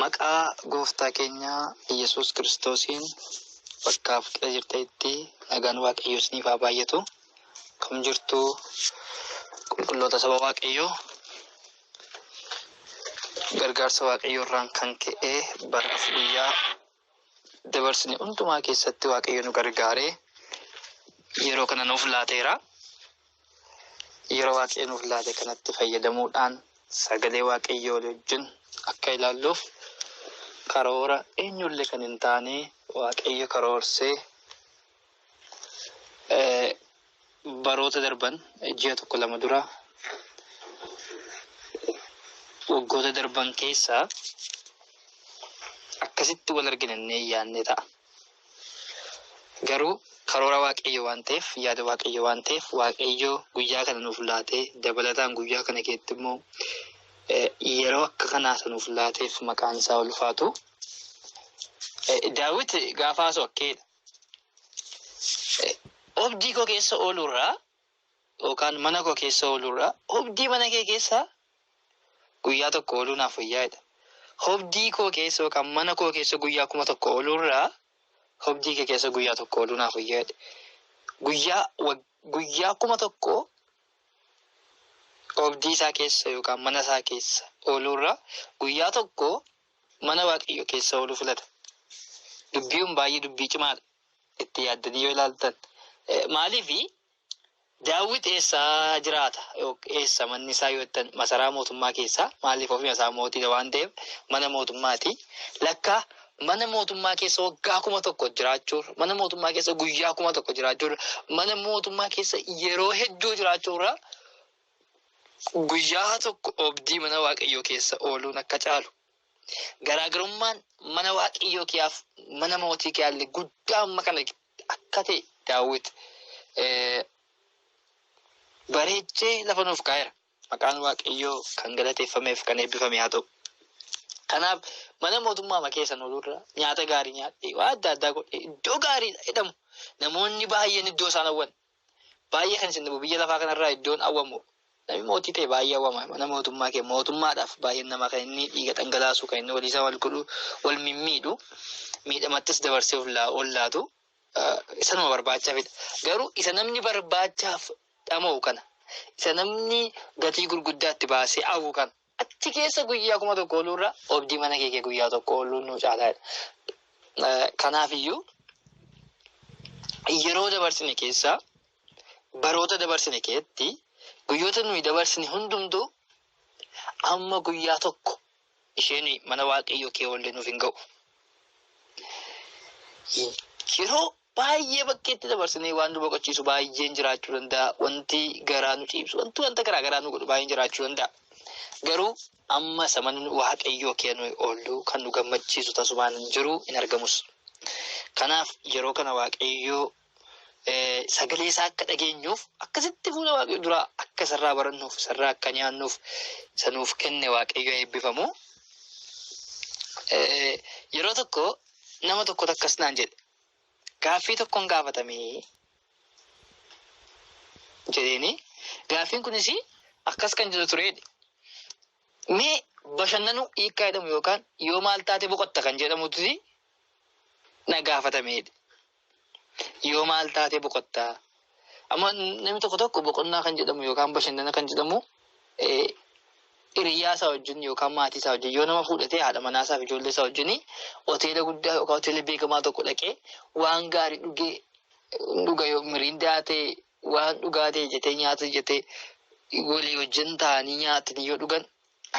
Maqaa gooftaa keenya Iyyasuus Kiristoosiin bakkaaf qixa jirtanitti nagaan Waaqayyoo isiniif haa baay'atu. Kam jirtu qulqulloota saba Waaqayyoo? Gargaarsa Waaqayyoo irraan kan ka'e baraaf guyyaa dabarsine hundumaa keessatti Waaqayyo nu gargaaree yeroo kana nuuf laateera. Yeroo Waaqayyo nuuf laate kanatti fayyadamuudhaan sagalee Waaqayyoo walii wajjin akka ilaalluuf karoora eenyullee kan hin taane Waaqayyo karoorsee baroota darban ji'a tokko lama dura waggoota darban keessaa akkasitti wal argina innee yaadne ta'a. Garuu karoora Waaqayyo waan ta'eef, yaada Waaqayyo waan ta'eef, Waaqayyo guyyaa kana nuuf laatee dabalataan guyyaa kana keessatti immoo yeroo akka kanaa isa nuuf laateef maqaan isaa ulfaatu. Daawit gaafa haasa'u akkeedha. Obdii koo keessa ooluurraa yookaan mana koo keessa ooluurraa obdii mana kee keessa guyyaa tokko ooluu naaf wayyaa'edha. Hobdii koo keessa yookaan mana koo keessa guyyaa 1000 ooluurraa hobdii kee keessa guyyaa tokko ooluu naaf wayyaa'edha. Guyyaa guyyaa 1000 obdii isaa keessa yookaan mana isaa keessa ooluurraa guyyaa tokko mana Waaqayyoo keessa ooluu filata. Dubbiin baay'ee dubbii cimaadha. Itti yaaddanii yoo ilaaltan. Maaliif Daawit eessa jiraata? Eessa manni isaa yoo jettan masaraa mootummaa keessa. Maaliif ofii isaa mootiidha waan ta'eef mana mootummaati. Lakkaa mana mootummaa keessa waggaa 1000 jiraachuurra, mana mootummaa keessa guyyaa 1000 jiraachuurra, mana mootummaa keessa yeroo hedduu jiraachuurra guyyaa tokko obdii mana Waaqayyoo keessa ooluun akka caalu. Garaagarummaan mana Waaqayyoo kiyaaf mana mootii kiyaallee guddaa amma kana akka ta'e Daawit bareechee lafa nuuf kaa'eera. Maqaan Waaqayyoo kan galateeffameef kan eebbifame haa ta'u. Kanaaf mana mootummaa keessan ooluurra nyaata gaarii nyaadhee waan adda addaa godhee iddoo gaariidha jedhamu namoonni baay'een iddoo isaan hawwan. Baay'ee kan isin dhibu biyya lafaa kanarraa iddoon hawwamu namni mootii ta'e baay'ee hawwama. Mana mootummaa kee mootummaadhaaf baay'een namaa kan inni dhiiga dhangalaasu kan inni waliisaa wal godhu wal mimmiidhu miidhamattis dabarsee ol laatu isanuma barbaachaafidha. Garuu isa namni barbaachaaf dhama'u kana isa namni gatii gurguddaatti baasee hawwu kana achi keessa guyyaa 1000 ooluurra obdii mana kee guyyaa tokko ooluun nu caalaadha. Kanaafiyyuu yeroo dabarsine keessa baroota dabarsine keessatti guyyoota nuyi dabarsine hundumtuu amma guyyaa tokko isheen mana Waaqayyoo kee oollee nuuf hin ga'u. Yeroo baay'ee bakkeetti dabarsinee waan nu boqochiisu baay'een jiraachuu danda'a. Wanti garaa nu ciibsu, wanti wanta garaa garaa nu godhu baay'een jiraachuu danda'a. Garuu amma isa mana Waaqayyoo kee nuyi oollu kan nu gammachiisu tasumaan hin jiru hin argamus. Kanaaf yeroo kana Waaqayyoo sagalee isaa akka dhageenyuuf akkasitti fuula Waaqayyoo duraa akka isarraa barannuuf isarraa akka nyaannuuf isa nuuf kenne Waaqayyo eebbifamu. Yeroo tokko nama tokkotu akkas naan jedhe. Gaaffii tokkoon gaafatame jedheeni. Gaaffiin kunis akkas kan jedhu tureedha. Mee bashannanuu hiikkaa jedhamu yookaan yoo maal taate boqotta kan jedhamutu na gaafatameedha. Yoo maal taate boqottaa? Amma namni tokko tokko boqonnaa kan jedhamu yookaan bashannana kan jedhamu hiriyyaa isaa wajjin yookaan maatii isaa wajjin yoo nama fuudhatee haadha manaa isaa fi ijoollee isaa wajjin hoteela guddaa yookaan hoteela beekamaa tokko dhaqee waan gaarii dhugee dhuga yoo miriindaa ta'e waan dhugaa ta'e jetee nyaata jetee walii wajjin ta'anii nyaatanii yoo dhugan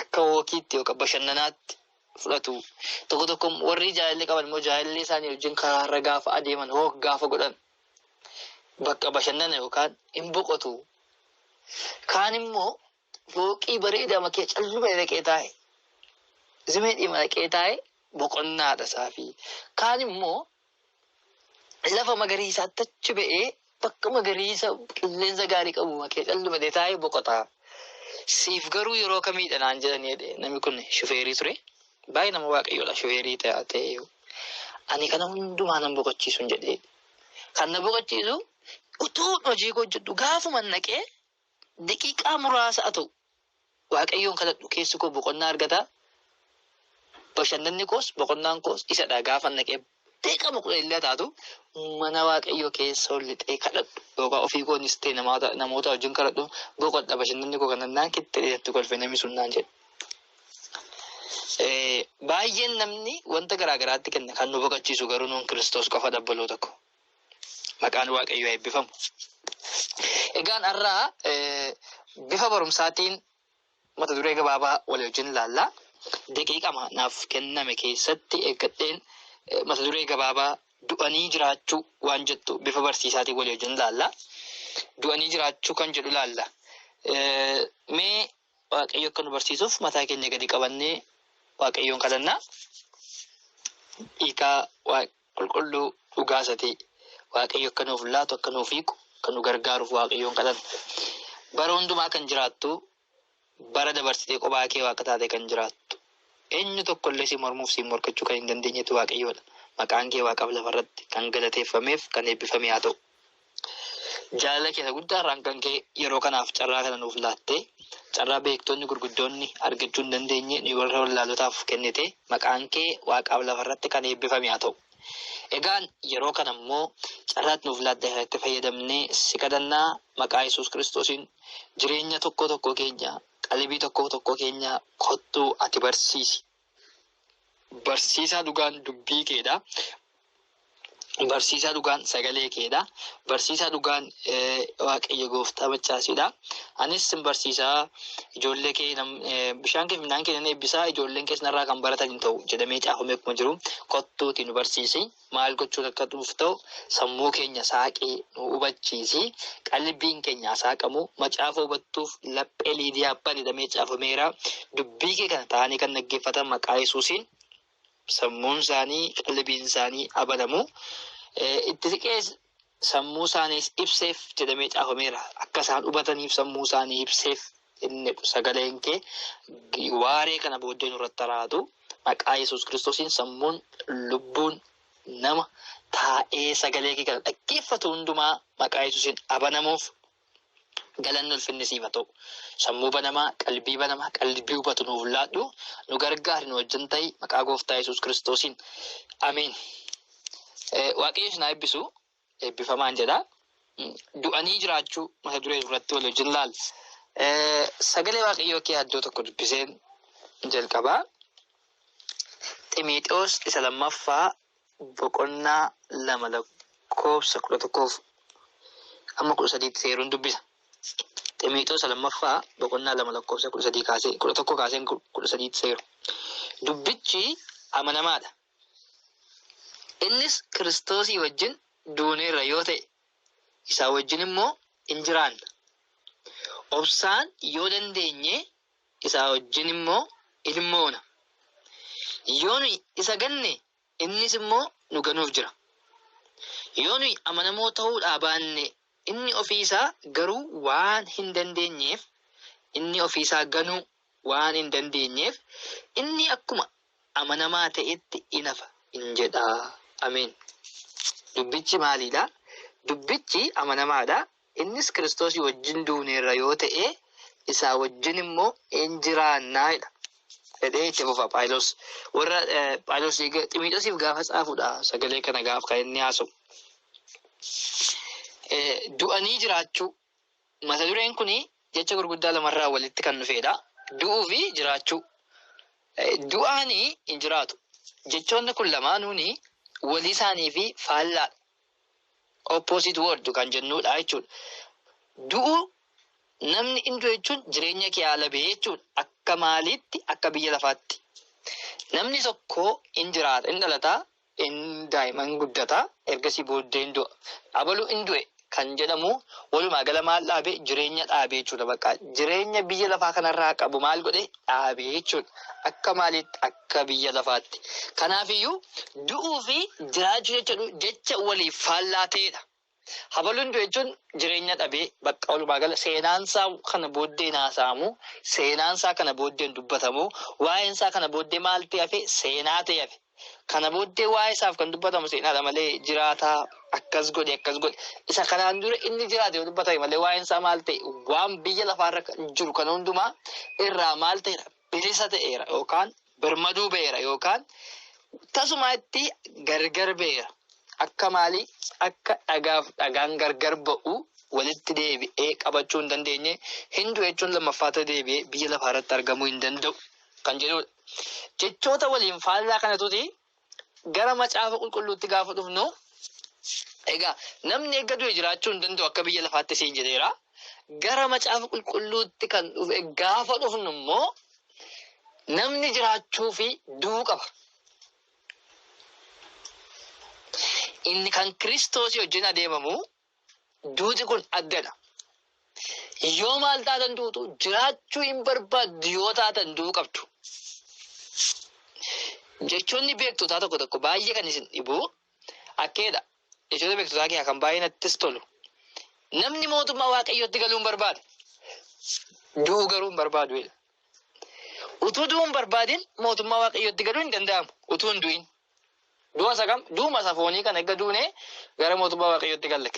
akka wookiitti yookaan bashannanaatti fudhatu. Tokko tokko warri jaalallee qaban immoo jaalallee isaanii wajjin karaarra gaafa adeeman hook gaafa godhan bakka bashannana yookaan hin boqotu. Kaan immoo fooqii bareedaa makee calluma dhaqee taa'e. Zimee dhima dhaqee taa'e boqonnaadha isaafi. Kaan immoo lafa magariisaatti achi ba'ee bakka magariisa qilleensa gaarii qabu makee calluma taa'ee boqota. Siif garuu yeroo kamiidha naan jedhanii jedhe namni kun shufeerii ture. Baay'ee nama Waaqayyoodha shufeerii ta'e. Ani kana hundumaa nan boqochiisu hin jedhee. Kan na boqochiisu utuu hojii koo hojjedhu gaafuma naqee daqiiqaa muraasa haa ta'u Waaqayyoon kadhadhu keessi koo boqonnaa argata. Bashannanni koos boqonnaan koos isadha gaafa naqee deeqama 10 illee taatu mana Waaqayyoo keessa ol lixee kadhadhu yookaan ofii koonis ta'e namoota wajjin kadhadhu boqodha bashannanni koo kana naan kitti dheeratti kolfe namni sun naan jedhe. Baay'een namni wanta garaa garaatti kenna kan nu boqochiisu garuu nuun Kiristoos qofa dabbaloota ko. Maqaan Waaqayyoo eebbifamu. Egaan har'aa bifa barumsaatiin mata duree gabaabaa walii wajjin ilaalla. Daqiiqama naaf kenname keessatti eeggadheen mata duree gabaabaa du'anii jiraachuu waan jettu bifa barsiisaatiin walii wajjin ilaalla. Du'anii jiraachuu kan jedhu ilaalla. Mee Waaqayyo akka nu barsiisuuf mataa keenya gadi qabannee Waaqayyoon kadhannaa. Hiikaa qulqulluu dhugaa isa ta'e Waaqayyo akka nuuf laatu, akka nuuf hiiku, akka nu gargaaruuf Waaqayyoon kadhanna. Bara hundumaa kan jiraattu, bara dabarsitee kophaa kee Waaqa taate kan jiraattu, eenyu tokkollee si mormuuf si morkachuu kan hin dandeenyetu Waaqayyoodha. Maqaan kee Waaqaaf lafarratti kan galateeffameef kan eebbifame haa ta'u. Jaalala keessa guddaa irraan kan ka'e yeroo kanaaf carraa kana nuuf laattee, carraa beektonni gurguddoonni argachuu hin dandeenye nu warra wallaalotaaf kennite, maqaan kee Waaqaaf lafarratti kan eebbifame haa ta'u. Egaan yeroo kana immoo carraatti nuuf laatte kanatti fayyadamnee si kadhannaa maqaa Yesuus Kiristoosiin jireenya tokko tokko keenya, qalbii tokko tokko keenya kottuu ati barsiisi. Barsiisaa dhugaan dubbii keedha. Barsiisaa dhugaan sagalee keedha. Barsiisaa dhugaan Waaqayyo gooftaa maccaasidha. Anis sin barsiisaa, ijoollee kee bishaan kee fi midhaan kee nan eebbisaa, ijoolleen kees narraa kan baratan hin ta'u jedhamee caafamee akkuma jiru kottuuti nu barsiisi. Maal gochuun akka nuuf ta'u sammuu keenya saaqii nu hubachiisi. Qalbiin keenya saaqamu macaafa hubattuuf laphee Liidiyaa bani jedhamee caafameera. Dubbii kee kana ta'anii kan dhaggeeffatan maqaa Yesuusiin sammuun isaanii qalbiin isaanii abanamu. Itti siqees sammuu isaaniis ibseef jedhamee caafameera. Akka isaan hubataniif sammuu isaanii ibseef inni sagaleen kee waaree kana booddee nurratti araatu. Maqaa Yesuus Kiristoosiin sammuun lubbuun nama taa'ee sagalee kee kana dhaggeeffatu hundumaa maqaa Yesuusiin abanamuuf galanni ulfinni siif haa ta'u. Sammuu banamaa, qalbii banamaa, qalbii hubatu nuuf laadhu, nu gargaari, nu wajjin ta'i maqaa gooftaa Yesuus Kiristoosiin. Ameen. Waaqayyo isin haa eebbisu. Eebbifamaan jedha. Du'anii jiraachuu mata duree irratti wal wajjin laalla. Sagalee Waaqayyoo kee iddoo tokko dubbiseen jalqabaa. Ximiixoos isa lammaffaa boqonnaa 2 lakkoofsa 11 amma 13tti seeruun dubbisa. Ximiixoos isa lammaffaa boqonnaa 2 lakkoofsa 13 kaasee 11 kaasee 13tti seeru. Dubbichi amanamaadha. Innis Kiristoosii wajjin duuneerra yoo ta'e, isaa wajjin immoo in jiraanna. Obsaan yoo dandeenye isaa wajjin immoo in moona. Yoo nuyi isa ganne, innis immoo nu ganuuf jira. Yoo nuyi amanamoo ta'uudhaa baanne, inni ofii isaa garuu waan hin dandeenyeef, inni ofii isaa ganuu waan hin dandeenyeef, inni akkuma amanamaa ta'etti in hafa in jedha. Ameen. Dubbichi maaliidha? Dubbichi amanamaadha. Innis Kiristoosii wajjin duuneerra yoo ta'e, isaa wajjin immoo in jiraannaa jedha. Jedhee itti fufa Phaawulos. Warra Phaawulos Ximiixoosiif gaafa caafudha sagalee kana gaafa kan inni haasa'u. Du'anii jiraachuu. Mata dureen kun jecha gurguddaa lamarraa walitti kan dhufedha. Du'uu fi jiraachuu. Du'aanii hin jiraatu. Jechoonni kun lamaanuuni walii isaanii fi faallaadha. Opposite word kan jennudha jechuudha. Du'uu, namni hin du'e jechuun jireenya kee haala ba'e jechuudha. Akka maaliitti? Akka biyya lafaatti. Namni tokko hin jiraata, hin dhalata, hin daa'ima, hin guddata, ergasii booddee hin du'a. Abaluu hin du'e kan jedhamu walumaa gala maal dhaabe? Jireenya dhaabe jechuudha. Bakka jireenya biyya lafaa kanarraa qabu maal godhe? Dhaabe jechuudha. Akka maaliitti? Akka biyya lafaatti. Kanaafiyyuu du'uu fi jiraachuu jecha jecha waliif faallaa ta'edha. Habaluun du'e jechuun jireenya dhabee bakka walumaa gala seenaansaa kana booddee hin haasa'amu, seenaansaa kana booddee hin dubbatamu, waa'eensaa kana booddee maal ta'e hafe? Seenaa ta'e hafe. Kana booddee waa'ee isaaf kan dubbatamu seenaadha malee jiraataa akkas godhe akkas godhe. Isa kanaan dura inni jiraate yoo dubbatame malee waa'een isaa maal ta'e? Waan biyya lafaarra jiru kana hundumaa irraa maal ta'eera? Bilisa ta'eera yookaan Birmaduu ba'eera yookaan tasumaatti gargar ba'eera. Akka maalii? Akka dhagaaf dhagaan gargar ba'u walitti deebi'ee qabachuu hin dandeenye, hin du'e jechuun lammaffaata deebi'ee biyya lafaa irratti argamuu hin danda'u kan jedhudha. Jechoota waliin faallaa kanatuti gara macaafa qulqulluutti gaafa dhufnu, egaa namni eegga du'e jiraachuu hin danda'u akka biyya lafaatti siin jedheera. Gara macaafa qulqulluutti kan dhufe gaafa dhufnu immoo namni jiraachuu fi du'uu qaba. Inni kan Kiristoosii wajjin adeemamu duuti kun addadha. Yoo maal taatan duutu, jiraachuu hin barbaaddu yoo taatan du'uu qabdu. Jechoonni beektotaa tokko tokko baay'ee kan isin dhibu akkeedha. Jechoota beektotaa keessaa kan baay'ee nattis tolu. Namni mootummaa Waaqayyootti galuu hin barbaadu. Du'uu garuu hin barbaadu jedha. Utuu du'uu hin barbaadin mootummaa Waaqayyootti galuu hin danda'amu. Utuu hin du'in. Du'a isa kam? Du'uma isa foonii kana erga duune gara mootummaa Waaqayyootti galla.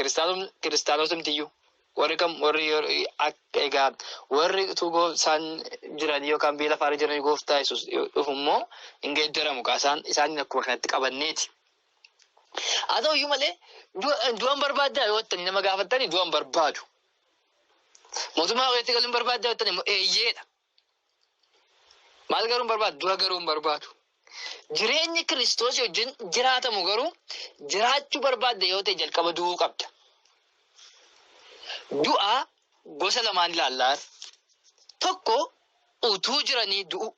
Kiristaanotumtiyyuu. Warri kam, warri egaa warri utuu isaan jiranii yookaan biyya lafaarra jiranii gooftaa Yesuus dhufu immoo hin geeddaramu kaa isaan isaaniin akkuma kanatti qabanneeti. Haa ta'u iyyuu malee du'a hin barbaaddaa yoo jettanii nama gaafattanii du'a hin barbaadu. Mootummaa Waaqayyootti galuu hin barbaaddaa yoo jettanii immoo eeyyeedha. Maal garuu hin barbaadu? Du'a garuu hin barbaadu. Jireenyi Kiristoos wajjin jiraatamu garuu jiraachuu barbaadda yoo ta'e jalqaba du'uu qabda. Du'a gosa lamaan ilaallaa. Tokko utuu jiranii du'u.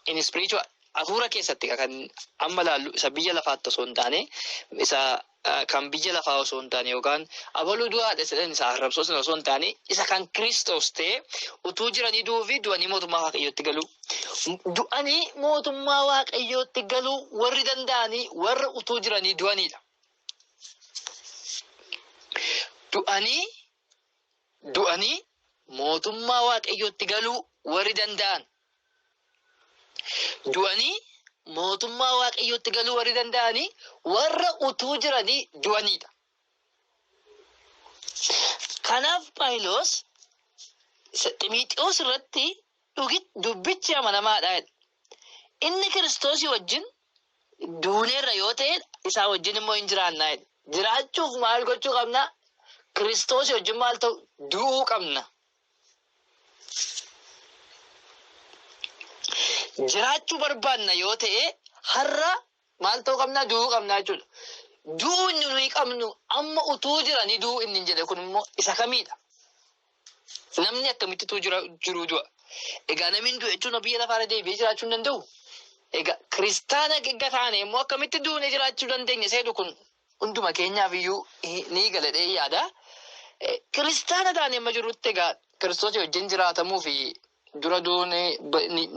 In spiritual, hafuura keessatti kan amma ilaallu, isa biyya lafaatti osoo hin taane, isa kan biyya lafaa osoo hin taane, yookaan abaluu du'aadha jedhan isa arrabsoo sana osoo hin taane, isa kan Kiristoos ta'e utuu jiranii du'uu fi du'anii mootummaa Waaqayyootti galuu. Du'anii mootummaa Waaqayyootti galuu warri danda'anii warra utuu jiranii du'anidha. Du'anii mootummaa Waaqayyootti galuu warri danda'an. Du'anii mootummaa Waaqayyootti galuu warri danda'anii warra utuu jiranii du'anidha. Kanaaf Phaawulos Ximiixiyoos irratti dubbichi amanamaadha jedha. Inni Kiristoosii wajjin duuneerra yoo ta'e isaa wajjin immoo hin jiraannaa jedha. Jiraachuuf maal gochuu qabna? Kiristoosii wajjin maal ta'u? Du'uu qabna. Jiraachuu barbaanna yoo ta'e har'a maal ta'uu qabna? Du'uu qabna jechuudha. Du'uu inni nuyi qabnu amma utuu jiranii du'uu inni hin jedhe kun immoo isa kamiidha? Namni akkamitti utuu jiruu du'a? Egaa namni du'e jechuun biyya lafaarra deebi'ee jiraachuu hin danda'u. Egaa kiristaana gegga taane immoo akkamitti duune jiraachuu dandeenya? Seedu kun hunduma keenyaaf iyyuu ni galadhee yaada. Kiristaana taane amma jirrutti egaa Kiristoos wajjin jiraatamuu fi dura du'uun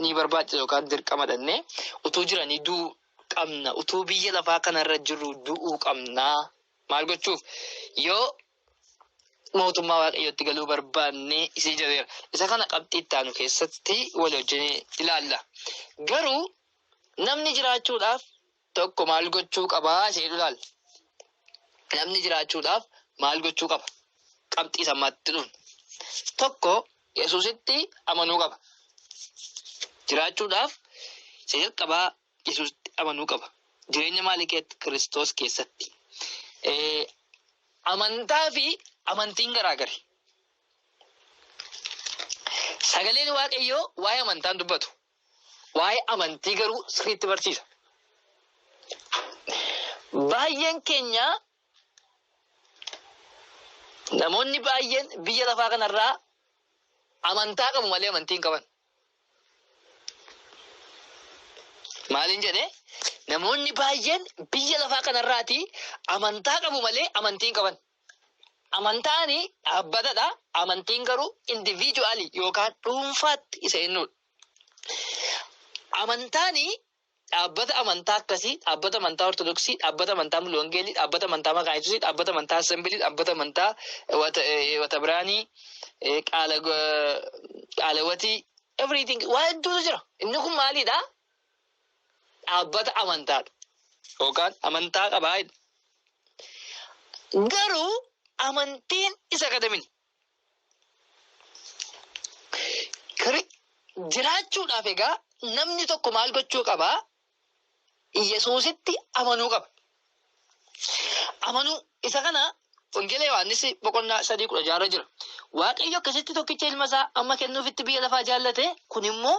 ni barbaachisa yookaan dirqama dhannee utuu jiranii du'uu qabna. Utuu biyya lafaa kanarra jirru du'uu qabna. Maal gochuuf? Yoo mootummaa Waaqayyootti galuu barbaanne isii jedheera. Isa kana qabxii itti aanu keessatti wal wajjin ilaalla. Garuu namni jiraachuudhaaf tokko maal gochuu qabaa isa jedhu ilaalla. Namni jiraachuudhaaf maal gochuu qaba? Qabxii sammaatti dhufna. Tokko Yesuusitti amanuu qaba. Jiraachuudhaaf isa jalqabaa Yesuusitti amanuu qaba. Jireenya maalii keessatti? Kiristoos keessatti. Amantaa fi amantiin garaagari. Sagaleen Waaqayyoo waa'ee amantaan dubbatu. Waa'ee amantii garuu sirriitti barsiisa. Baay'een keenya, namoonni baay'een biyya lafaa kanarraa amantaa qabu malee amantii hin qaban. Maaliin jedhee? Namoonni baay'een biyya lafaa kanarraatii amantaa qabu malee amantii hin qaban. Amantaan dhaabbatadha. Amantiin garuu individually yookaan dhuunfaatti isa ennudha. Amantaan dhaabbata amantaa akkasii, dhaabbata amantaa Ortodoksii, dhaabbata amantaa Mulwangeelii, dhaabbata amantaa Maqaa Yesuusii, dhaabbata amantaa Assembilii, dhaabbata amantaa Watabraanii, Qaalawatii, everything waa hedduutu jira. Inni kun maalidha? Dhaabbata amantaadha. Yookaan amantaa qabaa. Garuu amantiin isa kadamini. Jiraachuudhaaf egaa namni tokko maal gochuu qabaa? Yesuusitti amanuu qaba. Amanuu isa kana Wangeela Yohaannis boqonnaa 3:16 jira. Waaqayyo akkasitti tokkicha ilma isaa amma kennuufitti biyya lafaa jaallate, kun immoo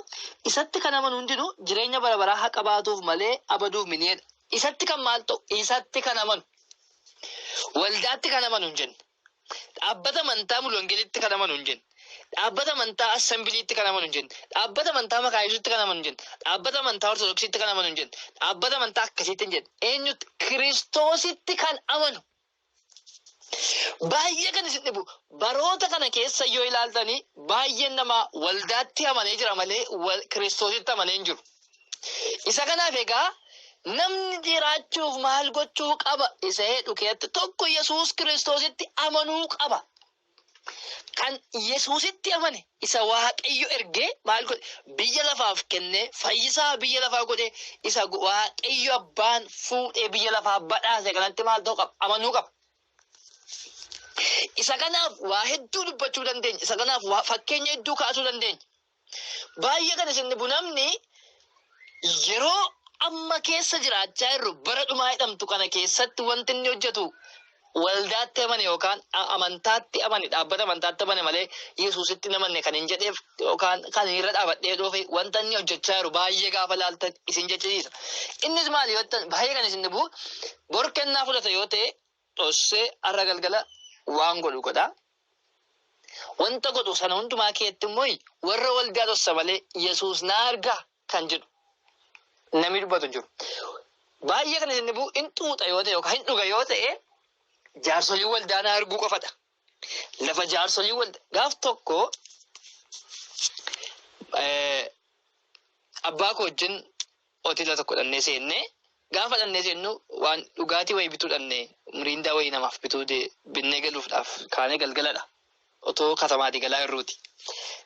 isatti kan amanu hundinuu jireenya bara baraa haa qabaatuuf malee abaduuf miniidha. Isatti kan maal ta'u? Isatti kan amanu. Waldaatti kan amanu hin jenne. Dhaabbata amantaa Mulwangelitti kan amanu hin jenne. Dhaabbata amantaa Assembiliitti kan amanu hin jenne. Dhaabbata amantaa Makaayisuutti kan amanu hin jenne. Dhaabbata amantaa Ortodoksiitti kan amanu hin jenne. Dhaabbata amantaa akkasiitti hin jenne. Eenyutti? Kiristoositti kan amanu. Baay'ee kan isin dhibu baroota kana keessa yoo ilaaltanii baay'een namaa waldaatti amanee jira malee Kiristoositti amanee hin jiru. Isa kanaaf egaa namni jiraachuuf maal gochuu qaba? Isa jedhu keessatti tokko Yesuus Kiristoositti amanuu qaba. Kan Yesuusitti amane isa Waaqayyo ergee maal godhe? Biyya lafaaf kennee fayyisaa biyya lafaa godhe, isa Waaqayyo abbaan fuudhee biyya lafaa badhaase kanatti maal ta'uu qaba? Amanuu qaba. Isa kanaaf waa hedduu dubbachuu dandeenya. Isa kanaaf waa fakkeenya hedduu kaasuu dandeenya. Baay'ee kan isin dhibu namni yeroo amma keessa jiraachaa jirru bara dhumaa jedhamtu kana keessatti wanti inni hojjetu waldaatti amane yookaan amantaatti amane, dhaabbata amantaatti amane malee Yesuusitti hin amanne kan hin jedheef yookaan kan irra dhaabadhee dhufe wanta inni hojjechaa jiru baay'ee gaafa laaltan isin jechisiisa. Innis maali yoo jettan, baay'ee kan isin dhibu bor kennaa fudhata yoo ta'e dhossee har'a galgala waan godhu godha. Wanta godhu sana hundumaa keetti immoo warra waldaa dhossa malee Yesuus na argaa kan jedhu namni dubbatu hin jiru. Baay'ee kan isin dhibu hin xuuxa yoo ta'e yookaan hin dhuga yoo ta'e jaarsolii waldaa na arguu qofadha. Lafa jaarsolii waldaa gaaf tokko abbaa koo wajjin hoteela tokko dhannee seennee, gaafa dhannee seennu waan dhugaatii wayii bituu dhannee, miriindaa wayii namaaf bituu binnee galuudhaaf kaanee galgaladha. Otoo katamaatii galaa jirruuti.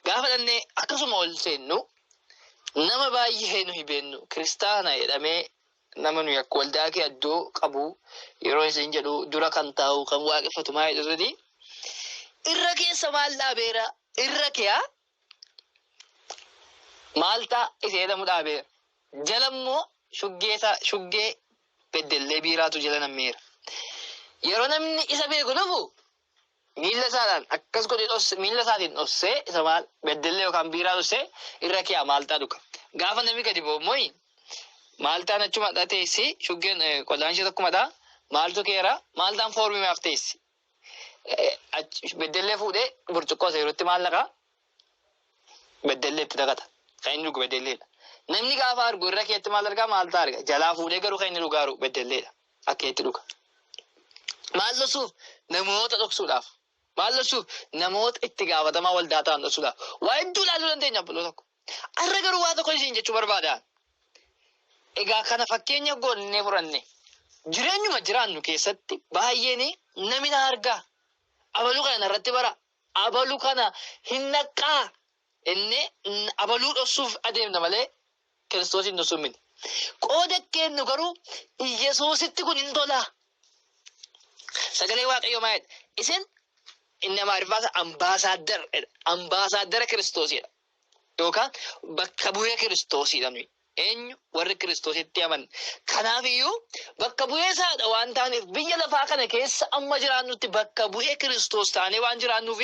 Gaafa dhannee akkasuma ol seennu nama baay'ee nuyi beennu kiristaana jedhamee nama nuyi akka waldaa kee addoo qabu yeroo isin jedhu dura kan taa'u kan waaqeffatu maal jedhuti, irra keessa maal dhaabeera, irra keeyaa maaltaa isa jedhamu dhaabeera. Jala immoo shuggee beddellee biiraatu jala nammeera. Yeroo namni isa beeku dhufu miilla isaadhaan akkas godhee dhosse, miilla isaatiin dhossee isa maal beddellee yookaan biiraa dhossee irra keeyaa maaltaa dhuga. Gaafa namni gadi ba'u immoo maaltaan achuma teessi, shuggeen qodaan ishee tokkumadha. Maaltu keera maaltaan foormimaaf teessi. Beddellee fuudhee burcuqqoo isa yerootti maal naqaa? Beddellee itti naqata. Kan inni dhugu beddelleedha. Namni gaafa argu irra keetti maal argaa? Maaltaa arga. Jalaa fuudhee garuu kan inni dhugaaru beddelleedha. Akka itti dhuga. Maal dhoksuuf? Namoota dhoksuudhaaf. Maal dhoksuuf? Namoota itti gaafatamaa waldaa ta'an dhoksuudhaaf. Waa hedduu ilaaluu dandeenya obboloota tokko. Har'a garuu waa tokko isin jechuu barbaada. Egaa kana fakkeenya goonnee fudhanne jireenyuma jiraannu keessatti baay'een namni na argaa. Abaluu kana irratti bara. Abaluu kana hin naqqaa. Inni abaluu dhoksuuf adeemna malee Kiristoosiin dhoksuun miti. Qooda kennu garuu Yesuusitti kun hin tolaa. Sagalee Waaqayyoo maal jedha? Isin inni Amaariffaa ambaasaaddar jedha. Ambaasaaddara Kiristoosidha. Yookaan bakka bu'ee Kiristoosidha nuyi. Eenyu? Warri Kiristoositti amanne. Kanaaf iyyuu bakka bu'ee isaadha waan taaneef biyya lafaa kana keessa amma jiraannutti bakka bu'ee Kiristoos taanee waan jiraannuuf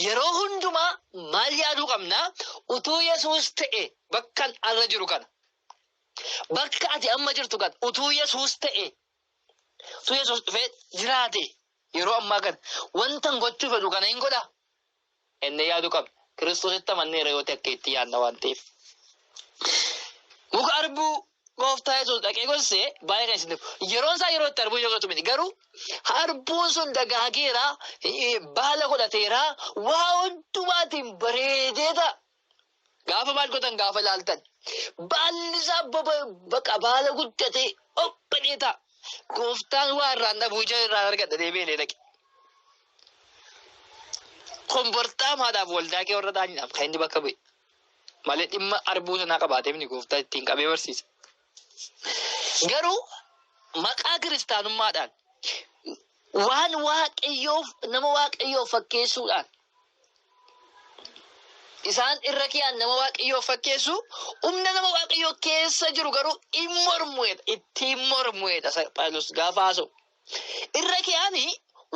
yeroo hundumaa maal yaaduu qabna? Utuu Yesuus ta'e bakka arra jiru kana. Bakka ati amma jirtu kana utuu Yesuus ta'e, utuu Yesuus dhufee jiraate yeroo ammaa kana wanta gochuu fedhu kana hin godhaa? Inni yaaduu qabna. Kiristoositti amanneera yoo ta'e akka itti yaadna waan ta'eef. Muka arbuu gooftaa Yesuus dhaqee gorsee baay'ee kan isin dhibu. Yeroon isaa yeroo itti arbuu yoo miti, garuu harbuun sun dagaageera, baala godhateera, waa hundumaatiin bareedee ta'a. Gaafa maal godhan gaafa ilaaltan baalli isaa baqa baala guddatee obbalee ta'a. Gooftaan waa irraan dhabuu ija irraan argadha deebi'ee dhaqe. Kombortaa maadhaaf waldaa kee warra ta'aniidhaaf kan inni bakka bu'e. Malee dhimma arbuu sanaa qabaatee mini gooftaa ittiin qabee barsiisa. Garuu maqaa kiristaanummaadhaan waan waaqayyoof nama waaqayyoof fakkeessuudhaan Isaan irra kiyaan nama Waaqayyoo fakkeessu, humna nama Waaqayyoo keessa jiru garuu hin mormuedha. Ittiin mormuedha Phaawulos gaafa haasa'u. Irra kiyaani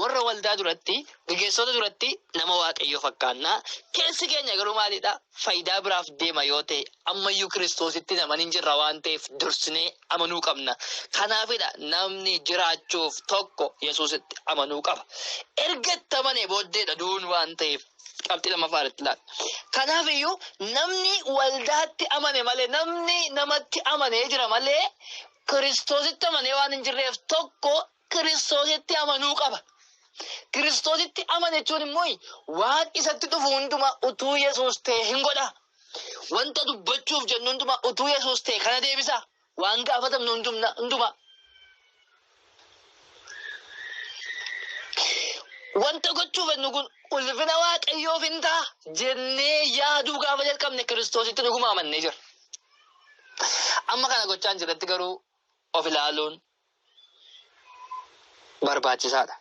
warra waldaa duratti, gaggeessota duratti nama Waaqayyoo fakkaannaa. Keessi keenya garuu maalidha? Faayidaa biraaf deema yoo ta'e ammayyuu Kiristoositti naman hin jirra waan ta'eef dursinee amanuu qabna. Kanaafidha namni jiraachuuf tokko Yesuusitti amanuu qaba. Erga itti amanee booddeedha du'uun waan ta'eef qabxii lammaffaa irratti ilaalla. Kanaaf iyyuu namni waldaatti amane malee, namni namatti amanee jira malee Kiristoositti amanee waan hin jirreef tokko Kiristoositti amanuu qaba. Kiristoositti amane jechuun immoo waan isatti dhufu hundumaa utuu Yesuus ta'e hin godha. Wanta dubbachuuf jennu hundumaa utuu Yesuus ta'e kana deebisa. Waan gaafatamnu hundumaa. Wanta gochuuf jennu kun ulfina Waaqayyoof hin ta'a jennee yaaduu gaafa jalqabne Kiristoositti dhuguma amannee jira. Amma kana gochaa hin jirretti garuu of ilaaluun barbaachisaadha.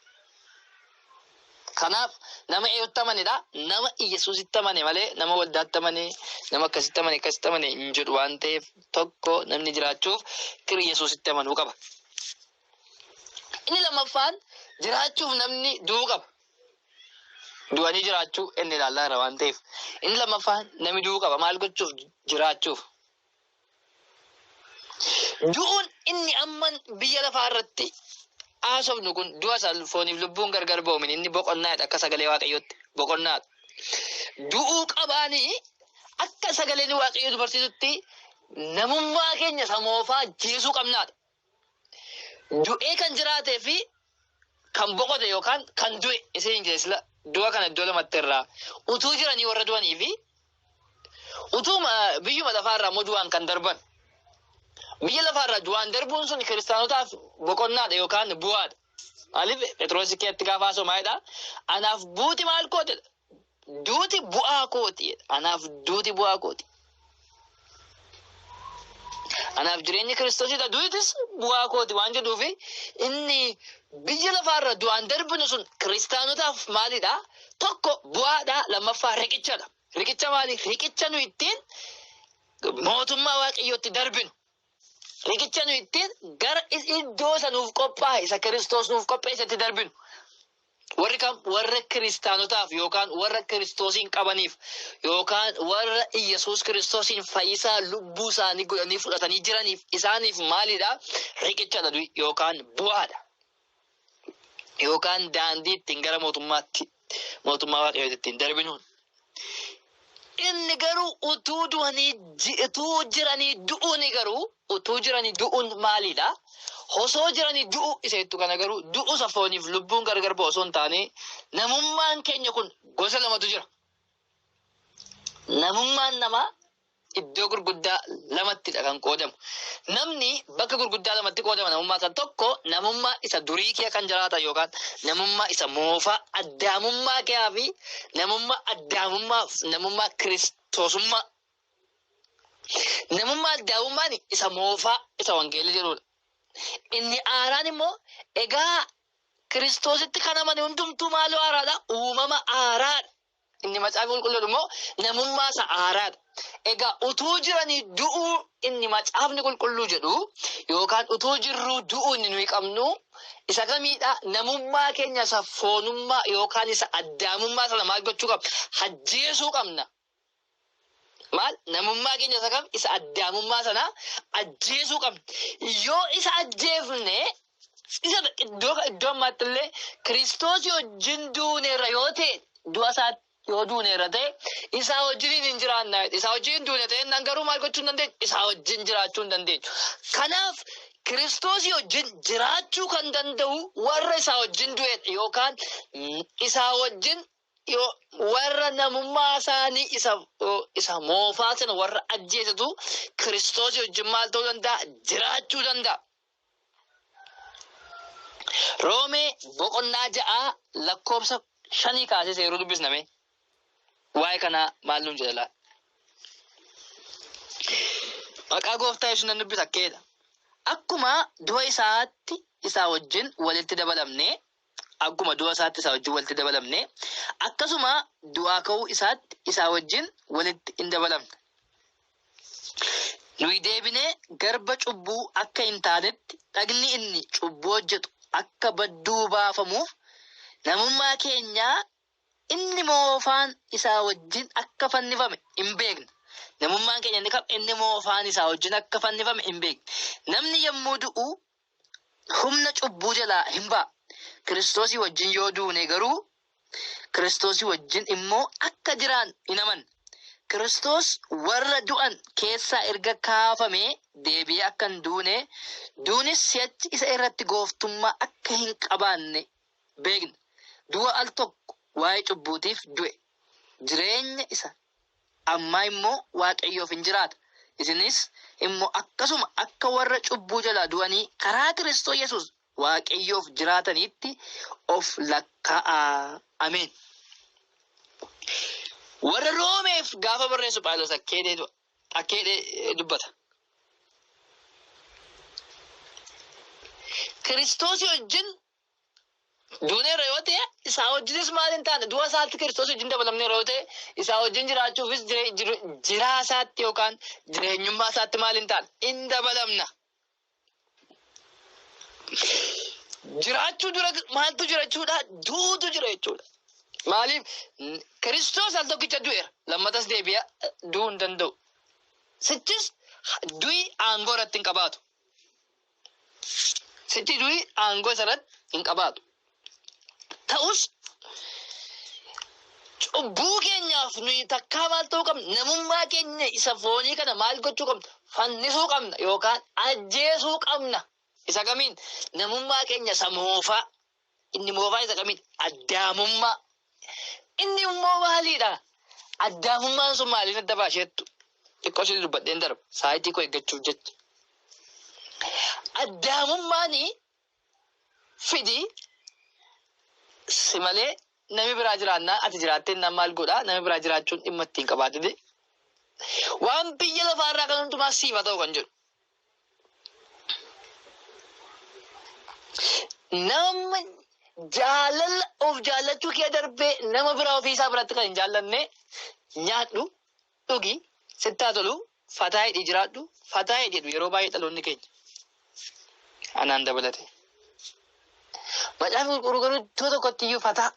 Kanaaf nama eenyutti amanedha? Nama Yesuusitti amane malee nama waldaatti amane, nama akkasitti amane, akkasitti amane hin jedhu waan ta'eef tokko namni jiraachuuf Yesuusitti amanuu qaba. Inni lammaffaan jiraachuuf namni du'uu qaba. Du'anii jiraachuu inni ilaallaa jira waan ta'eef. Inni lammaffaan namni du'uu qaba. Maal gochuuf? Jiraachuuf. Du'uun inni amma biyya lafaa irratti haasofnu kun du'a isa fooniif lubbuun gargar ba'umin inni boqonnaadha akka sagalee Waaqayyootti boqonnaadha. Du'uu qabaanii akka sagaleen Waaqayyoo barsiisutti namummaa keenya isa moofaa ajjeesuu qabnaadha. Du'ee kan jiraatee fi kan boqote yookaan kan du'e isin hin jedhe sila du'a kana iddoo lamatti irraa utuu jiranii warra du'anii fi utuu biyyuma lafaa irraa immoo du'aan kan darban. Biyya lafaa irraa du'aan darbuun sun kiristaanotaaf boqonnaadha yookaan bu'aadha. Maaliif Phexros keessatti gaafa haasa'u maalidha? Anaaf buuti maal kootidha? Duuti bu'aa kooti. Anaaf duuti bu'aa kooti. Anaaf jireenyi Kiristoosidha. Duutis bu'aa kooti waan jedhuufi inni biyya lafaarra du'aan darbinu sun kiristaanotaaf maalidha? Tokko bu'aadha, lammaffaa riqichadha. Riqicha maali? Riqicha nu ittiin mootummaa Waaqayyootti darbinu. Riqicha nu ittiin gara iddoo isa nuuf qophaa'e, isa Kiristoos nuuf qopheessetti darbinu. Warri kam? Warra kiristaanotaaf yookaan warra Kiristoosiin qabaniif yookaan warra Iyyasuus Kiristoosiin fayyisaa lubbuu isaanii godhanii fudhatanii jiraniif isaaniif maalidha? Riqichadha du'i yookaan bu'aadha. Yookaan daandii ittiin gara mootummaatti mootummaa Waaqayyootti ittiin darbinuun. Inni garuu utuu du'anii utuu jiranii du'uuni garuu utuu jiranii du'uun maalidha? Osoo jiranii du'u isa jettu kana garuu du'u isa fooniif lubbuun gargar ba'u osoo hin taane namummaan keenya kun gosa lamatu jira. Namummaan namaa iddoo gurguddaa lamattidha kan qoodamu. Namni bakka gurguddaa lamatti qoodama namummaa isaa. Tokko namummaa isa durii kee kan jiraatan yookaan namummaa isa moofaa addaamummaa kee fi namummaa addaamummaa namummaa kiristoosummaa. Namummaa addaamummaan isa moofaa isa wangeelli jedhudha. Inni haaraan immoo egaa Kiristoositti kan amane hundumtuu maaloo haaraadha? Uumama haaraadha. Inni macaafa qulqulluun immoo namummaa isa haaraadha. Egaa utuu jiranii du'uu inni macaafni qulqulluu jedhu yookaan utuu jirruu du'uu inni nuyi qabnu isa kamiidha? Namummaa keenya isa foonummaa yookaan isa addaamummaa sana maal gochuu qabna? Ajjeesuu qabna. Maal? Namummaa keenya isa kam? Isa addaamummaa sana ajjeesuu qabna. Yoo isa ajjeefne isa iddoo ammaatti illee Kiristoosii wajjin duuneerra yoo ta'e du'a isaatti yoo duuneerra ta'e isaa wajjiniin hin jiraanna. Isaa wajjin hin duune ta'e nan garuu maal gochuu hin dandeenyu? Isaa wajjin jiraachuu hin dandeenyu. Kanaaf Kiristoosii wajjin jiraachuu kan danda'u warra isaa wajjin du'edha yookaan isaa wajjin yoo warra namummaa isaanii isa moofaa sana warra ajjeesatu Kiristoosii wajjin maal ta'uu danda'a? Jiraachuu danda'a. Roomee boqonnaa 6 lakkoofsa 5 kaasee seeruu dubbisname. Waa'ee kanaa maal nuun jedha laata? Maqaa gooftaa Yesuus nan dubbisa akkeedha. Akkuma du'a isaatti isaa wajjin walitti dabalamne Akkuma du'a isaatti isaa wajjin walitti dabalamne, akkasuma du'aa ka'uu isaatti isaa wajjin walitti hin dabalamne. Nuyi deebinee garba cubbuu akka hin taanetti dhagni inni cubbuu hojjetu akka badduu baafamuuf namummaa keenyaa inni moofaan isaa wajjin akka fannifame hin beekna. Namummaan keenya inni kam inni moofaan isaa wajjin akka fannifame hin beekna. Namni yommuu du'u humna cubbuu jalaa hin ba'a. Kiristoosii wajjin yoo duune garuu Kiristoosii wajjin immoo akka jiraan hin amanna. Kiristoos warra du'an keessaa erga kaafamee deebi'ee akka hin duune, duunis si'achi isa irratti gooftummaa akka hin qabaanne beekna. Du'a al tokko waa'ee cubbuutiif du'e. Jireenya isa ammaa immoo Waaqayyoof hin jiraata. Isinis immoo akkasuma akka warra cubbuu jalaa du'anii karaa Kiristoos Yesuus Waaqayyoof jiraataniitti of lakkaa'aa. Ameen. Warra Roomeef gaafa barreessu Phaawulos akkeedhee dubbata. Kiristoosii wajjin duuneerra yoo ta'e isaa wajjinis maal hin taane du'a isaatti Kiristoos wajjin dabalamneerra yoo ta'e isaa wajjin jiraachuufis jiraa isaatti yookaan jireenyummaa isaatti maal hin taane hin dabalamna. Jiraachuu dura maaltu jira jechuudha? Duutu jira jechuudha. Maaliif Kiristoos al tokkicha du'eera. Lammatas deebi'a du'uu hin danda'u. Sichis du'i aangoo irratti hin qabaatu. Sichi du'i aangoo isa irratti hin qabaatu. Ta'us cubbuu keenyaaf nuyi takkaa maal ta'uu qabna? Namummaa keenya isa foonii kana maal gochuu qabna? Fannisuu qabna yookaan ajjeesuu qabna. Isa kamiin? Namummaa keenya isa moofaa. Inni moofaa isa kamiin? Addaamummaa. Inni immoo maaliidha? Addaamummaan sun maaliin adda baasheettu? Xiqqoo ishee dubbadheen darba. Saayitii koo eeggachuuf jecha. Addaamummaan fidi si malee namni biraa jiraannaa ati jiraattee naan maal godhaa namni biraa jiraachuun dhimma ittiin qabaatite. Waan biyya lafaarraa kan hundumaa siif haa ta'u kan jedhu. Nama jaalala of jaallachuu kee darbee nama biraa ofii isaa biratti kan hin jaallanne nyaadhu, dhugi, sitti haa tolu, fataa hidhii jiraadhu, fataa hidhi jedhu yeroo baay'ee dhaloonni keenya. Anaan dabalate. Macaafni qulqulluu garuu iddoo tokkotti iyyuu fataa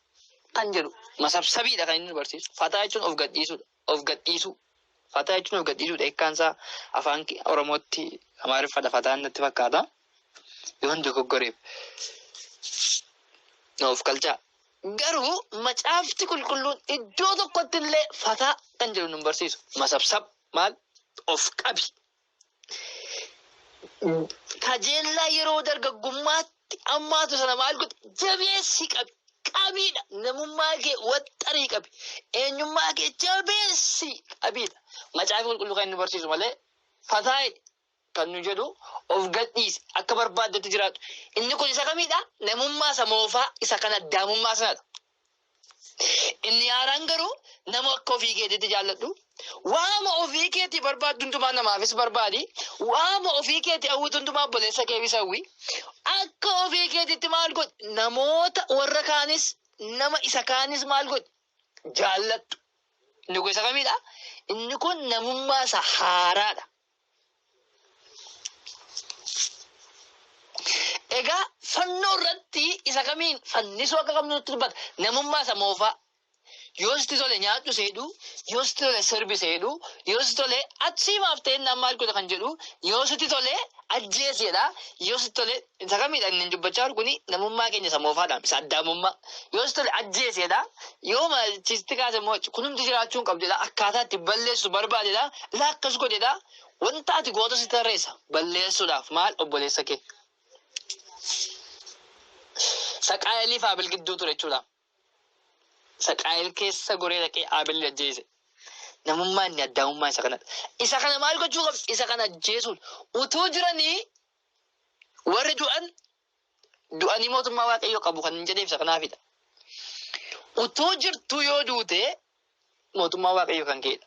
kan jedhu masabsabiidha kan inni nu barsiisu. Fataa jechuun of gadhiisuudha. Of gadhiisuu. Fataa jechuun of gadhiisuudha. Hiikkaan isaa afaan Oromootti Amaariffadha fataan natti fakkaata. Yoon dogoggoreef of galchaa. Garuu macaafti qulqulluun iddoo tokkotti illee fataa kan jedhu nu barsiisu. Masabsab maal of qabi. Kajeellaa yeroo dargaggummaatti ammaatu sana maal godhi jabeessi qabi. Qabiidha. Namummaa kee waxxarii qabi. Eenyummaa kee jabeessi qabiidha. Macaafni qulqulluu kan inni barsiisu malee fataa kan nu jedhu of gadhiisi akka barbaaddetti jiraatu. Inni kun isa kamiidha? Namummaa isa moofaa isa kan addaamummaa sanadha. Inni haaraan garuu nama akka ofii keetiitti jaalladhu. Waama ofii keetii barbaaddu hundumaa namaafis barbaadi. Waama ofii keetii hawwitu hundumaa obboleessa keefis hawwi. Akka ofii keetiitti maal godhi? Namoota warra kaanis nama isa kaanis maal godhi? Jaalladhu. Inni kun isa kamiidha? Inni kun namummaa isa haaraadha. Egaa fannoo irratti isa kamiin fannisuu akka qabnu nutti dubbata. Namummaa isa moofaa. Yoo sitti tole nyaadhu seedhu, yoo sitti tole sirbi seedhu, yoo sitti tole achiimaaf ta'ennaan maal godha kan jedhu, yoo sitti tole ajjeesedha, yoo sitti tole isa kamiidha inni dubbachaa jiru kuni namummaa keenya isa moofaadha, isa addaamummaa. Yoo sitti tole ajjeesedha, yoo sitti kaase immoo kunumti jiraachuu hin qabdedha, akkaataa itti balleessu barbaadedha, laa akkas godhedha. Wanta ati goota si tarreessa balleessuudhaaf maal obboleessa kee. Saqaayelii fi Abel gidduu ture jechuudha. Saqaayel keessa goree dhaqee Abel ajjeese. Namummaa inni addaamummaa isa kanadha. Isa kana maal gochuu qabdi? Isa kana ajjeesuun utuu jiranii warri du'an du'anii mootummaa Waaqayyoo qabu kan hin jedheef isa kanaafidha. Utuu jirtuu yoo duute mootummaa Waaqayyoo kan keedha.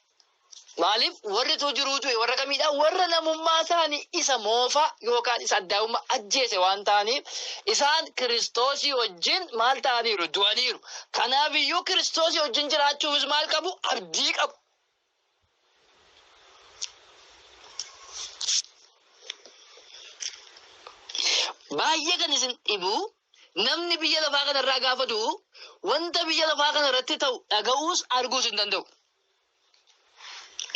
Maaliif warri utuu jiruu du'e warra kamiidha? Warra namummaa isaanii isa moofaa yookaan isa addaa'ummaa ajjeese waan ta'aniif isaan Kiristoosii wajjin maal ta'aniiru? Du'aniiru. Kanaaf iyyuu Kiristoosii wajjin jiraachuufis maal qabu? Abdii qabu. Baay'ee kan isin dhibu namni biyya lafaa kanarraa gaafa du'u wanta biyya lafaa kana irratti ta'u dhaga'uus arguus hin danda'u.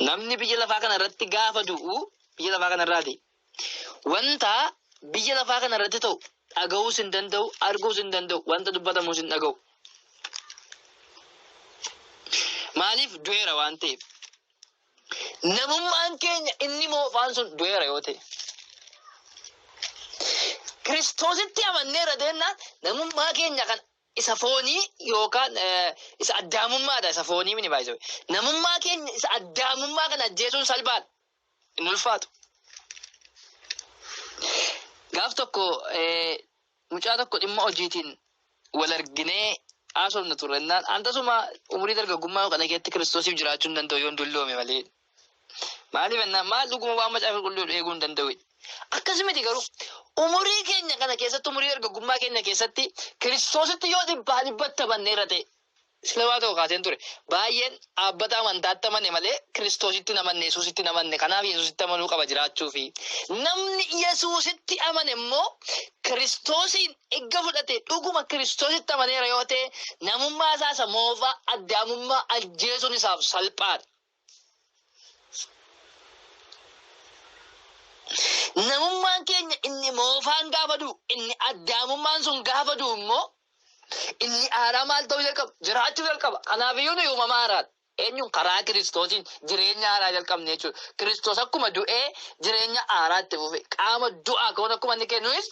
Namni biyya lafaa kana irratti gaafa du'u biyya lafaa kanarraati. Wanta biyya lafaa kana irratti ta'u dhaga'uus hin danda'u, arguus hin danda'u, wanta dubbatamuus hin dhaga'u. Maaliif du'eera waan ta'eef. Namummaan keenya inni moofaan sun du'eera yoo ta'e. Kiristoositti amanneera deennaan namummaa keenya kan isa foonii yookaan isa addaamummaadha isa foonii mini baay'isee. Namummaa keenya isa addaamummaa kana ajjeesuun salphaadha. Hin ulfaatu. Gaaf tokko mucaa tokko dhimma hojiitiin wal arginee haasofna turrennaan an tasuma umurii dargaggummaa kana keessatti Kiristoosiif jiraachuu hin danda'u yoon dulloome malee. Maaliif jennaan maal dhuguma waan macaafa qulqulluu eeguu hin danda'u. Akkas miti garuu umurii keenya kana keessatti umurii dargaggummaa keenya keessatti Kiristoositti yoo dhibbaa dhibbatti amanneerra ta'e sila waa tokko kaaseen ture. Baay'een dhaabbata amantaatti amane malee Kiristoositti hin amanne Yesuusitti hin amanne kanaaf Yesuusitti amanuu qaba jiraachuufi. Namni Yesuusitti amane immoo Kiristoosiin erga fudhate dhuguma Kiristoositti amaneera yoo ta'e namummaa isaa isa moofaa addaamummaa ajjeesuun isaaf salphaadha. Namummaan keenya inni moofaan gaafa du'u, inni addaamummaan sun gaafa du'u immoo inni haaraa maal ta'uu jalqaba? Jiraachuu jalqaba. Kanaafiyyuu nuyi uumama haaraadha. Eenyuun karaa Kiristoosiin jireenya haaraa jalqabne jechuudha. Kiristoos akkuma du'ee jireenya haaraa itti fufe qaama du'aa ka'uun akkuma inni kennuus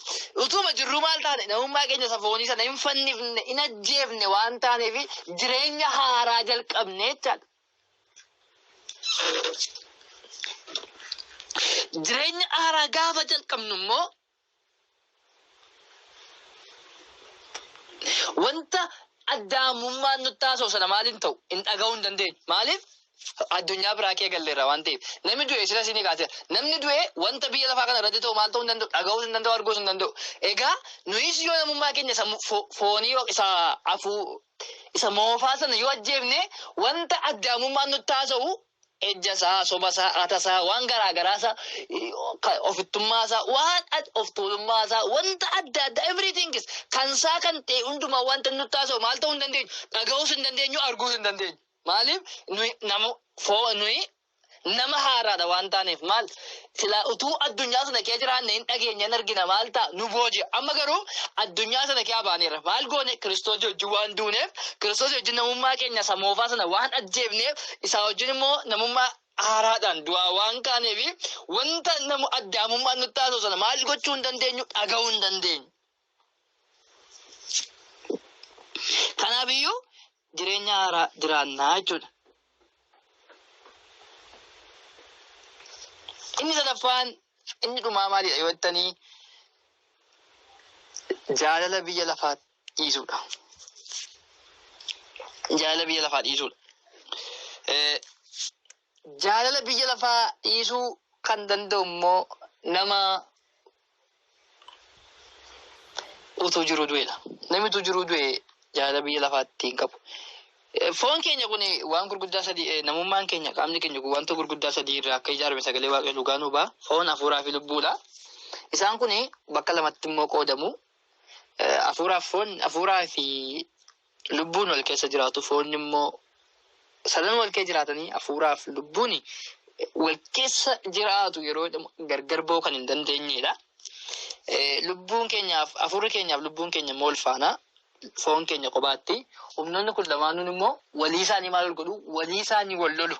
utuma jirruu maal taane namummaa keenya isa foonii sana hin fannifne hin ajjeefne waan taaneef jireenya haaraa jalqabne jechaadha. Jireenya haaraa gaafa jalqabnu immoo wanta addaamummaan nutti haasa'u sana maal hin ta'u hin dhaga'uu hin dandeenyu. Maaliif? Addunyaa biraa kee galleerra waan ta'eef. Namni du'e sila isinii kaaseera. Namni du'e wanta biyya lafaa kana irratti ta'u maal ta'uu hin danda'u? Dhaga'uus hin danda'u, arguus hin danda'u. Egaa nuyis yoo namummaa keenya isa foonii isa afuu isa moofaa sana yoo ajjeefne wanta addaamummaan nutti haasa'u ejja isaa, soba isaa, hata isaa, waan garaa garaa isaa, ofittummaa isaa, waan of tuulummaa isaa, wanta adda addaa everything is kan isaa kan ta'e hundumaa wanta nutti haasa'u maal ta'uu hin dandeenyu? Dhaga'uus hin dandeenyu, arguus hin dandeenyu. Maaliif nuyi nama nuyi nama haaraadha waan taaneef maal silaa utuu addunyaa sana kee jiraanne hin dhageenya hin argina maal ta'a nu booji'a. Amma garuu addunyaa sana kee baaneerra. Maal goone Kiristoos wajjin waan duuneef Kiristoos wajjin namummaa keenya isa moofaa sana waan ajjeefneef isaa wajjin immoo namummaa haaraadhaan du'aa waan kaaneef wanta namu addaamummaan nutti haasa'u sana maal gochuu hin dandeenyu dhaga'uu hin dandeenyu. Kanaaf iyyuu jireenya haaraa jiraannaa jechuudha. Inni sadaffaan inni dhumaa maalidha yoo jettanii jaalala biyya lafaa dhiisuudha. Jaalala biyya lafaa dhiisuudha. Jaalala biyya lafaa dhiisuu kan danda'u immoo nama utuu jiruu du'edha. Namni utuu jiruu du'e jaalala biyya lafaatti hin qabu. Foon keenya kun waan gurguddaa sadii namummaan keenya qaamni keenya kun wanta gurguddaa sadii irraa akka ijaarame sagalee waaqayyoo dhugaa nu ba'a. Foon, hafuuraa fi lubbuudha. Isaan kun bakka lamatti immoo qoodamu. Hafuuraa foon hafuuraa fi lubbuun wal keessa jiraatu. Foonni immoo sadan wal keessa jiraatanii hafuuraa fi lubbuun wal keessa jiraatu yeroo jedhamu gargar ba'uu kan hin dandeenyedha. Lubbuun keenyaaf hafuurri keenyaaf lubbuun keenya immoo wal faana. Foon keenya kophaatti. Humnoonni kun lamaanuun immoo walii isaanii maal godhu? Walii isaanii wal lolu.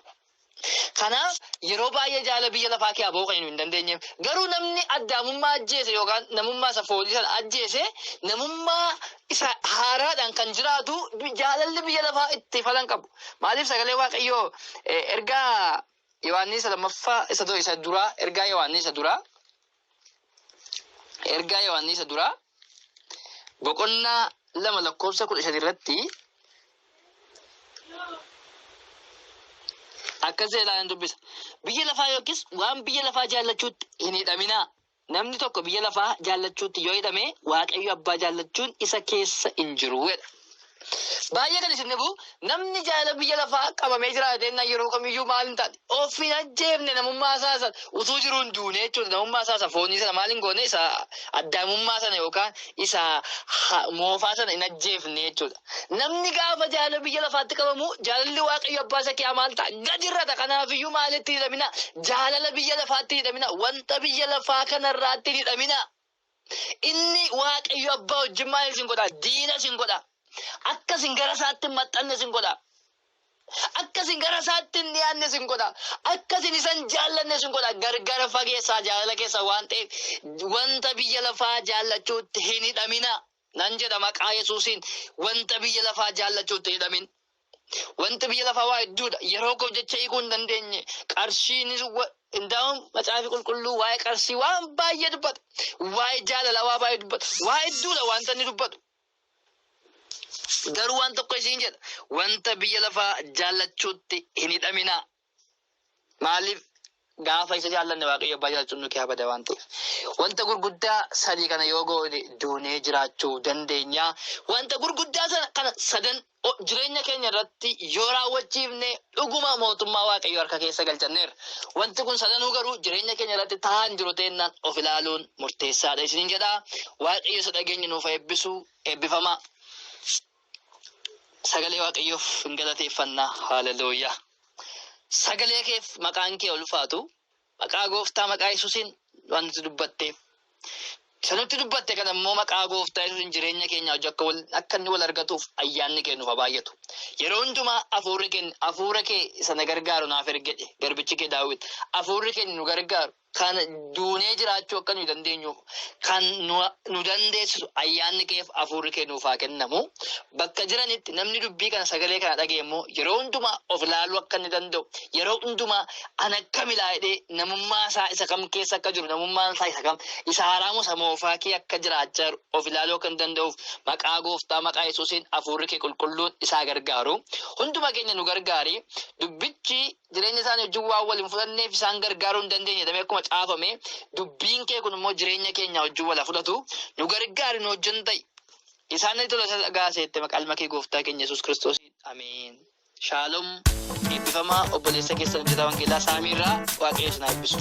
Kanaaf yeroo baay'ee jaalala biyya lafaa kee ba'uu kan hin dandeenyeef. Garuu namni addaamummaa ajjeese yookaan namummaa isa foonii sana ajjeese namummaa isa haaraadhaan kan jiraatu jaalalli biyya lafaa itti falan qabu. Maaliif sagalee Waaqayyoo ergaa Yohaannis lammaffaa isa duraa ergaa Yohaannis isa duraa ergaa Yohaannis isa duraa boqonnaa 2 lakkoofsa 15 irratti Akkas jedhaa hin dubbisa. Biyya lafaa yookiis waan biyya lafaa jaallachuutti hin hidhaminaa. Namni tokko biyya lafaa jaallachuutti yoo hidhame Waaqayyo abbaa jaallachuun isa keessa hin jiru jedha. Baay'ee kan isin dhibu namni jaalala biyya lafaa qabamee jiraate jennaan yeroo kamiyyuu maal hin taane of hin ajjeefne namummaa isaa sana utuu jiruu hin duune jechuudha. Namummaa isaa isa foonii sana maal hin goone isa addaamummaa sana yookaan isa moofaa sana hin ajjeefne jechuudha. Namni gaafa jaalala biyya lafaatti qabamu jaalalli Waaqayyo abbaa isa kiyaa maal ta'a? Gadi irrata. Kanaafiyyuu maalitti hin hidhamina? Jaalala biyya lafaatti hin hidhamina. Wanta biyya lafaa kanarraatti hin hidhamina. Inni Waaqayyo abbaa wajjin maal isin godha? Diina isin godha. Akka isin gara isaatti hin maxxanne isin godha. Akka isin gara isaatti hin dhiyaanne isin godha. Akka isin isa hin jaallanne isin godha. Gargar fageessaa jaalala keessa waan ta'eef wanta biyya lafaa jaallachuutti hin hidhamina. Nan jedha maqaa Yesuusiin wanta biyya lafaa jaallachuutti hin hidhamin. Wanti biyya lafaa waa hedduudha. Yeroo koof jecha hiikuu hin dandeenye. Qarshiinis indaa'uun macaafi qulqulluu waa'ee qarshii waan baay'ee dubbata. Waa'ee jaalalaa waa baay'ee dubbata. Waa hedduudha wanta inni dubbatu. Garuu waan tokko isiin jedha. Wanta biyya lafaa jaallachuutti hin hidhaminaa. Maaliif gaafa isa jaallanne Waaqayyo abbaa jaallachuun nu keessa bada waan ta'eef. Wanta gurguddaa sadii kana yoo goone duunee jiraachuu dandeenya. Wanta gurguddaa sana kana sadan jireenya keenya irratti yoo raawwachiifne dhuguma mootummaa Waaqayyoo harka keessa galchanneerra. Wanti kun sadanuu garuu jireenya keenya irratti ta'an jiru ta'ennaan of ilaaluun murteessaadha isiniin jedha. Waaqayyo isa dhageenyu nuuf haa eebbisu. Eebbifamaa. Sagalee Waaqayyoof hin galateeffannaa. Haaleluyyaa. Sagalee keef maqaan kee ulfaatu. Maqaa gooftaa maqaa Yesuusiin waan nuti dubbatteef. Isa nutti dubbatte kana immoo maqaa gooftaa Yesuusiin jireenya keenya hojii akka wal akka inni wal argatuuf ayyaanni kee nuuf haa baay'atu. Yeroo hundumaa hafuurri kee hafuura kee isa na gargaaru naaf ergedhe garbichi kee Daawit. Hafuurri kee nu gargaaru kan duunee jiraachuu akka nuyi dandeenyuuf kan nu dandeessisu ayyaanni keef hafuurri kee nuuf haa kennamu. Bakka jiranitti namni dubbii kana sagalee kana dhaga'e immoo yeroo hundumaa of ilaaluu akka inni danda'u yeroo hundumaa ana akkam ilaa jedhee namummaa isaa isa kam keessa akka jiru namummaan isaa isa kam isa haaraa isa moofaa kee akka jiraachaa jiru of ilaaluu akka inni danda'uuf maqaa gooftaa maqaa Yesuusiin hafuurri kee qulqulluun isaa gargaaru. Hunduma keenya nu gargaari. Dubbichi jireenya isaanii wajjin waan wal hin fudhanneef isaan gargaaruu hin dandeenye jedhamee akkuma caafame dubbiin kee kun immoo jireenya keenya wajjin wal haa fudhatu. Nu gargaari nu wajjin ta'i. Isaan tola isa dhagaa seette maqaa ilma kee gooftaa keenya Yesuus Kiristoosiin. Ameen. Shaalom. Eebbifamaa obboleessa keessan hojjetaa wangeelaa Saamiirraa Waaqayyo isin haa eebbisu.